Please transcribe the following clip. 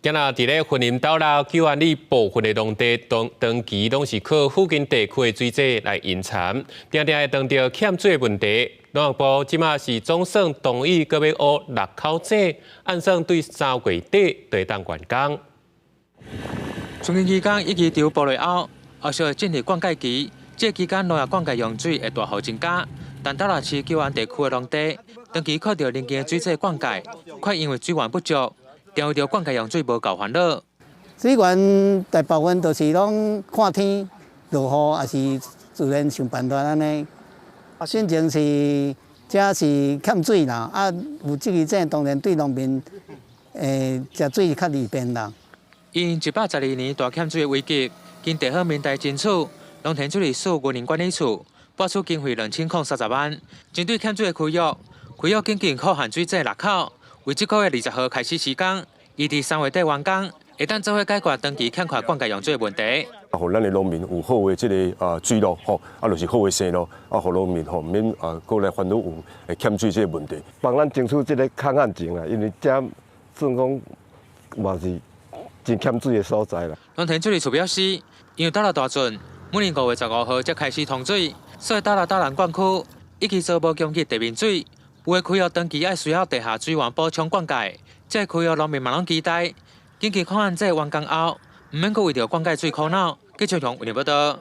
今仔佇咧雲林斗六九安里部分的農地，長長期攏是靠附近地區的水井來引產，定定會當著欠水的問題。農業部這馬是總算同意閣欲挖六口井，按算對3月底就會當完工。春耕期間一直丟菠蘿後，後續會進入灌溉期，這個期間農業灌溉用水會大幅增加。但斗六市九安地區的農地，長期靠著鄰近的水井灌溉，卻因為水源不足，定為著灌溉用水無夠煩惱。水源大部分都是攏看天落雨，抑是自然想辦法按呢。啊，先前是這是欠水啦，啊，有這个井當然對農民食水較利便啦。因112年大欠水的危機，經地方民代爭取，農田水利署雲林管理處撥出經費2030萬，針對欠水的區域，開約緊急擴旱水井六口，為這個月20號開始施工，預佇3月底完工，會當做伙解決長期欠缺灌溉用水的問題。啊，予咱的農民有好的這个水路吼，啊，就是好的生路，啊，予農民吼毋免閣來煩惱有會欠水這个問題。幫咱爭取這个抗旱情啦，因為這算講嘛是真欠水的所在啦。農田水利署表示，因為斗六大圳每年5月15號才開始通水，所以斗六斗南灌區一期做無供給地面水，有的區域長期愛需要地下水源補充灌溉。這個區域農民嘛攏期待，緊急擴旱井完工後，毋免閣為著灌溉水苦惱。記者從雲林報道。